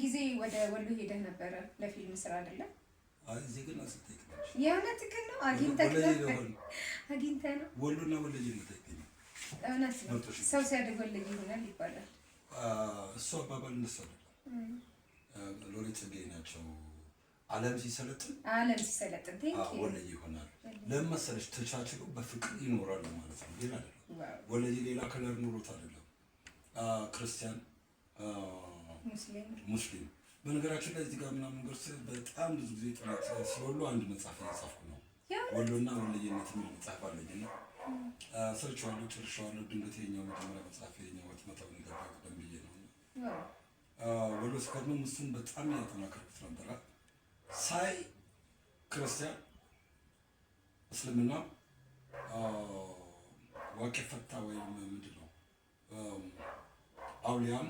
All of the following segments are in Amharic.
ጊዜ ወደ ወሎ ሄደህ ነበረ ለፊልም ስራ አይደለም? አይ፣ ዜግነት ስጠይቅ ነች። የእውነት ግን ነው አግኝተህ ወሎዬ ነው? ለሆን አግኝተህ ነው? ወሎና ወሎዬ ነው ጠይቀኝ። እውነት ነው። መርጦሽ ነው። ሰው ሲያድግ ወሎዬ ይሆናል ይባላል። እሱ አባባል እነሱ አይደለም፣ ሎሬት ጸጋዬ ናቸው። ዓለም ሲሰለጥን ዓለም ሲሰለጥን፣ thank you። ወሎዬ ይሆናል። ለምን መሰለሽ? ተቻችሎ በፍቅር ይኖራሉ ማለት ነው። ሌላ አይደለም። ወሎዬ ሌላ color ኑሮት አይደለም። ክርስቲያን፣ ሙስሊም፣ ሙስሊም። በነገራችን ላይ እዚህ ጋር ምናምን ነገር በጣም ብዙ ጊዜ ጥናት ስለወሎ አንድ መጽሐፍ እየጻፍኩ ነው። ወሎና ወሎዬነት የሚል መጽሐፍ አለኝና ሰርቼዋለሁ፣ ጨርሼዋለሁ። ድንገት የኛው መጀመሪያ መጽሐፍ የኛው ህትመታውን የገባ ቀደም ብዬ ነው። ወሎ ስከርምም እሱን በጣም እያጠናከርኩት ነበረ። ሳይ ክርስቲያን፣ እስልምና፣ ዋቄ ፈታ ወይም ምንድን ነው አውሊያም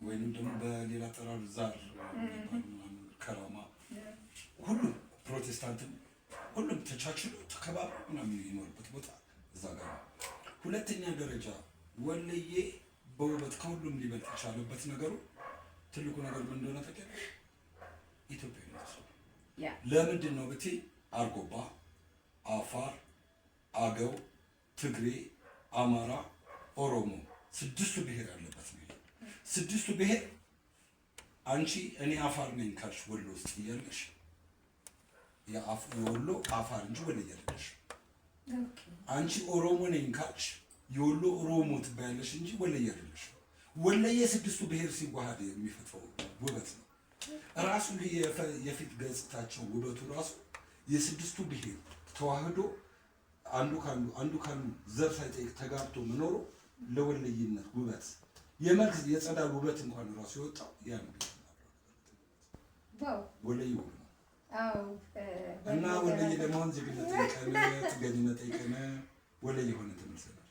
ወይንም ደግሞ በሌላ አጠራር ዛር የሚባሉ ምናምን ከራማ፣ ሁሉም ፕሮቴስታንትም ሁሉም ተቻችሎ ተከባብሮ ምናምን የሚኖርበት ቦታ እዛ ጋር ነው። ሁለተኛ ደረጃ ወሎዬ በውበት ከሁሉም ሊበልጥ የቻለበት ነገሩ ትልቁ ነገር ምን እንደሆነ ታውቂያለሽ? ኢትዮጵያዊነት ነው። ለምንድን ነው ብትይ አርጎባ፣ አፋር፣ አገው፣ ትግሬ፣ አማራ፣ ኦሮሞ ስድስቱ ብሔር ያለበት ነው። ስድስቱ ብሔር አንቺ እኔ አፋር ነኝ ካልሽ ወሎ ውስጥ እያለሽ የወሎ አፋር እንጂ ወሎዬ አይደለሽ። አንቺ ኦሮሞ ነኝ ካልሽ የወሎ ኦሮሞ ትባያለሽ እንጂ ወሎዬ አይደለሽ። ወሎዬ ስድስቱ ብሔር ሲዋሃድ የሚፈጥረው ውበት ነው። ራሱ የፊት ገጽታቸው ውበቱ ራሱ የስድስቱ ብሔር ተዋህዶ አንዱ ካንዱ አንዱ ካንዱ ዘር ሳይጠይቅ ተጋብቶ መኖሩ ለወሎዬነት ውበት የመልክ የጸዳል ውበት እንኳን ራሱ የወጣው ያ ነው። ወሎዬ ውብ ነው። እና ወሎዬ ለመሆን ዜግነት ጠይቀን ጥገኝነት ጠይቀን ወሎዬ ሆነን ተመልሰናል።